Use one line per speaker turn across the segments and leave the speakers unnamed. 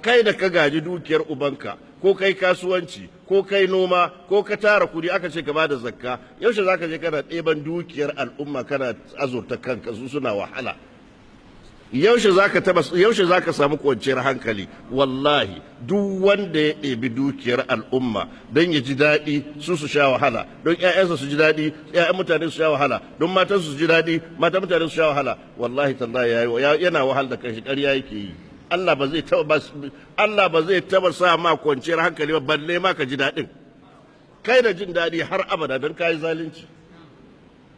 Kai da ka gaji dukiyar ubanka, ko kai kasuwanci, ko kai noma, ko ka tara kudi, aka ce ka bada zakka, yaushe zaka je kana ɗeban dukiyar al'umma kana azurta kanka, su suna wahala? Yaushe zaka taba, yaushe zaka samu kwanciyar hankali? Wallahi duk wanda ya ɗebi dukiyar al'umma don ya ji daɗi, su su sha wahala, don ƴaƴansa su ji daɗi, ƴaƴan mutane su sha wahala, don matansu su ji daɗi, matan mutane su sha wahala, wallahi tallahi yana wahal da kanshi, ƙarya yake yi. Allah ba zai taba sa ma kwanciyar hankali ba, balle ma ka ji daɗin. Kai da jin daɗi har abada, don kayi zalunci.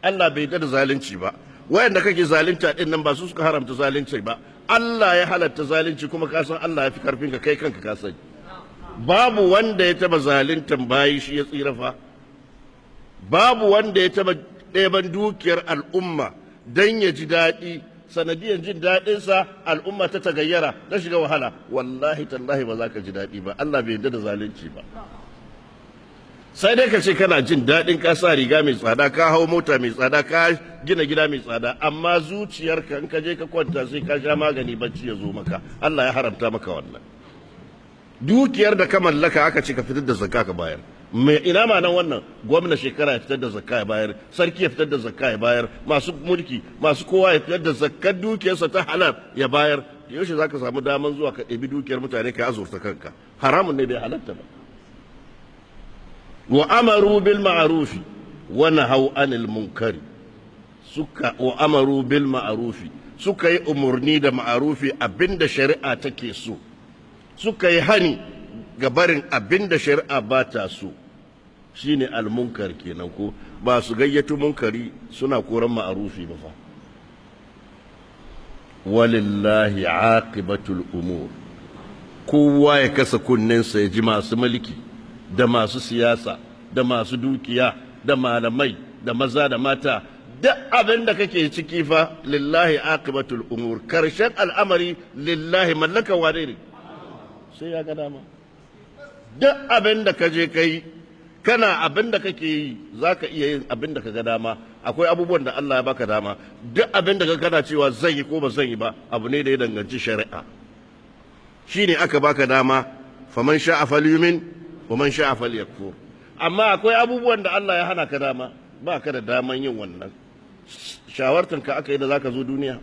Allah bai yarda da zalunci ba. Wayanda kake zalunta din nan ba su suka haramta zalunci ba, Allah ya halatta zalunci. Kuma ka san Allah ya fi karfin ka, kai kanka ka sani. Babu wanda ya taba zaluntan bayi shi ya tsira fa. Babu wanda ya taba ɗeban dukiyar al'umma don ya ji daɗi, sanadiyan jin daɗinsa al'umma ta tagayyara, ta shiga wahala. Wallahi tallahi ba za ka ji daɗi ba. Allah bai yarda da zalunci ba. Sai dai ka ce kana jin daɗin ka sa riga mai tsada, ka hau mota mai tsada, ka gina gida mai tsada, amma zuciyarka, in ka je ka kwanta, sai ka sha magani bacci ya zo maka. Allah ya haramta maka wannan. Dukiyar da ka mallaka, aka ce ka fitar da zakka ka bayar. Mai ina ma nan wannan gwamna shekara ya fitar da zakka ya bayar, sarki ya fitar da zakka ya bayar, masu mulki, masu kowa ya fitar da zakkar dukiyarsa ta halal ya bayar, yaushe zaka samu daman zuwa ka ɗebi dukiyar mutane ka azurta kanka? Haramun ne, bai halatta ba. Wa amaru bil ma'rufi wa nahaw anil munkari. Suka wa amaru bil ma'rufi, suka yi umurni da ma'rufi, abinda shari'a take so. Suka yi hani ga barin abinda shari'a ba ta so, shine almunkar kenan. Ko ba su gayyato munkari suna koran ma'rufi ba fa. Walillahi aqibatul umur. Kowa ya kasa kunninsa ya ji, masu mulki da masu siyasa da masu dukiya da malamai da maza da mata, duk abin da kake ciki fa, lillahi aqibatul umur. Karshen al'amari lillahi, mallaka wane ne? Sai ya ga dama. Duk abin da ka je kai, kana abin da kake yi, zaka iya yin abin da ka ga dama. Akwai abubuwan da Allah ya baka dama. Duk abin da ka kana cewa zan yi ko ba zan yi ba, abu ne da ya danganci shari'a, shine aka baka dama. Faman sha'a falyumin wa man sha'a falyakfur. Amma akwai abubuwan da Allah ya hana ka dama, ba ka da daman yin wannan. Shawartar ka aka yi da zaka zo duniya?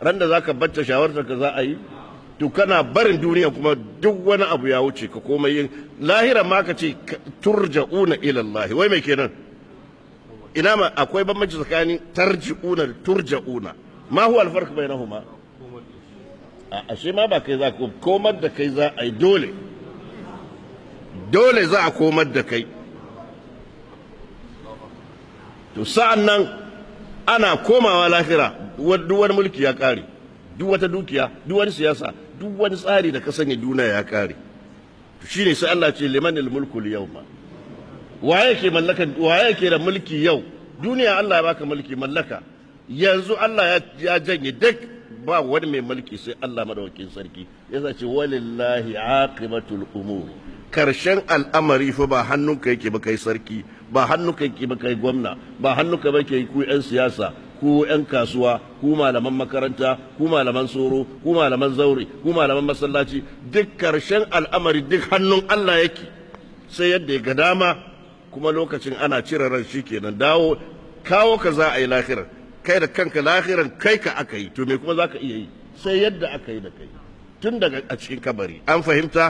Ran da zaka bacce, shawartar ka za a yi? To kana barin duniya kuma duk wani abu ya wuce ka. Komai yin lahira ma ka ce turja'una ila Allah. Wai mai kenan? Ina ma akwai bambanci tsakanin tarji'una da turja'una? Ma huwa alfarq bainahuma? A ashe ma ba kai za ka komar da kai za a yi. Dole dole za a komar da kai. To sa'an nan ana komawa lahira, duk wani mulki ya kare, duk wata dukiya, duk wani siyasa, duk wani tsari da ka sani duniya ya kare. Shine sai Allah ce: limanil mulku yawma. Waye ke mallaka? Waye ke da mulki yau? Duniya Allah ya baka mulki, mallaka. Yanzu Allah ya janye duk, ba wani mai mulki sai Allah madaukakin sarki. Yasa ce: walillahi aqibatul umur. Karshen al'amari fa ba hannunka yake ba kai sarki, ba hannunka yake ba kai gwamna, ba hannunka ba ke ku yan siyasa, ku yan kasuwa, ku malaman makaranta, ku malaman soro, ku malaman zaure, ku malaman masallaci. Duk karshen al'amari duk hannun Allah yake, sai yadda ya ga dama. Kuma lokacin ana cire ran shi kenan, dawo kawo ka za a yi lahirar. Kai da kanka lahiran kai ka aka yi, to me kuma za ka iya yi? Sai yadda aka yi da kai tun daga a cikin kabari. An fahimta?